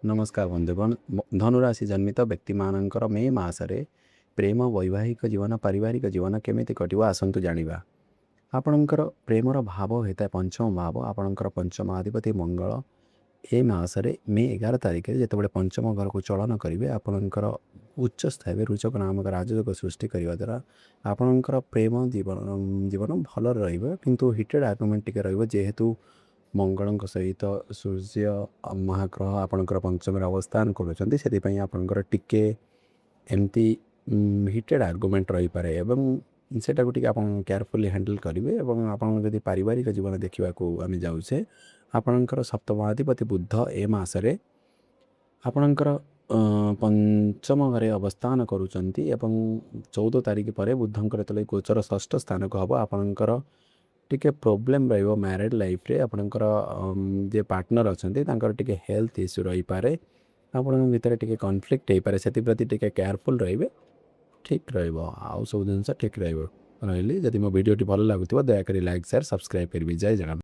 ନମସ୍କାର ବନ୍ଧୁଗଣ, ଧନୁରାଶି ଜନ୍ମିତ ବ୍ୟକ୍ତିମାନଙ୍କର ମେ ମାସରେ ପ୍ରେମ, ବୈବାହିକ ଜୀବନ, ପାରିବାରିକ ଜୀବନ କେମିତି କଟିବ, ଆସନ୍ତୁ ଜାଣିବା। ଆପଣଙ୍କର ପ୍ରେମର ଭାବ ହୋଇଥାଏ ପଞ୍ଚମ ଭାବ। ଆପଣଙ୍କର ପଞ୍ଚମାଧିପତି ମଙ୍ଗଳ ଏ ମାସରେ ମେ 11 ତାରିଖରେ ଯେତେବେଳେ ପଞ୍ଚମ ଘରକୁ ଚଳନ କରିବେ, ଆପଣଙ୍କର ଉଚ୍ଚସ୍ଥ ହେବେ, ରୁଚକ ନାମକ ରାଜଯୋଗ ସୃଷ୍ଟି କରିବା ଦ୍ୱାରା ଆପଣଙ୍କର ପ୍ରେମ ଜୀବନ ଭଲରେ ରହିବ, କିନ୍ତୁ ହିଟେଡ଼ ଆର୍ଗୁମେଣ୍ଟ ଟିକେ ରହିବ। ଯେହେତୁ ମଙ୍ଗଳଙ୍କ ସହିତ ସୂର୍ଯ୍ୟ ମହାଗ୍ରହ ଆପଣଙ୍କର ପଞ୍ଚମରେ ଅବସ୍ଥାନ କରୁଛନ୍ତି, ସେଥିପାଇଁ ଆପଣଙ୍କର ଟିକେ ଏମିତି ହିଟେଡ଼ ଆର୍ଗୁମେଣ୍ଟ ରହିପାରେ ଏବଂ ସେଇଟାକୁ ଟିକେ ଆପଣ କେୟାରଫୁଲି ହ୍ୟାଣ୍ଡେଲ୍ କରିବେ। ଏବଂ ଆପଣଙ୍କ ଯଦି ପାରିବାରିକ ଜୀବନ ଦେଖିବାକୁ ଆମେ ଯାଉଛେ, ଆପଣଙ୍କର ସପ୍ତମାଧିପତି ବୁଧ ଏ ମାସରେ ଆପଣଙ୍କର ପଞ୍ଚମ ଘରେ ଅବସ୍ଥାନ କରୁଛନ୍ତି ଏବଂ 14 ତାରିଖ ପରେ ବୁଧଙ୍କର ଯେତେବେଳେ ଗୋଚର ଷଷ୍ଠ ସ୍ଥାନକୁ ହେବ, ଆପଣଙ୍କର ଟିକେ ପ୍ରୋବ୍ଲେମ୍ ରହିବ ମ୍ୟାରେଡ଼ ଲାଇଫ୍ରେ। ଆପଣଙ୍କର ଯିଏ ପାର୍ଟନର୍ ଅଛନ୍ତି, ତାଙ୍କର ଟିକେ ହେଲ୍ଥ ଇସ୍ୟୁ ରହିପାରେ, ଆପଣଙ୍କ ଭିତରେ ଟିକେ କନଫ୍ଲିକ୍ଟ ହେଇପାରେ, ସେଥିପ୍ରତି ଟିକେ କେୟାରଫୁଲ୍ ରହିବେ, ଠିକ୍ ରହିବ, ଆଉ ସବୁ ଜିନିଷ ଠିକ୍ ରହିବ। ରହିଲି। ଯଦି ମୋ ଭିଡ଼ିଓଟି ଭଲ ଲାଗୁଥିବ, ଦୟାକରି ଲାଇକ୍, ସେୟାର, ସବସ୍କ୍ରାଇବ୍ କରିବେ। ଜୟ ଜଗନ୍ନାଥ।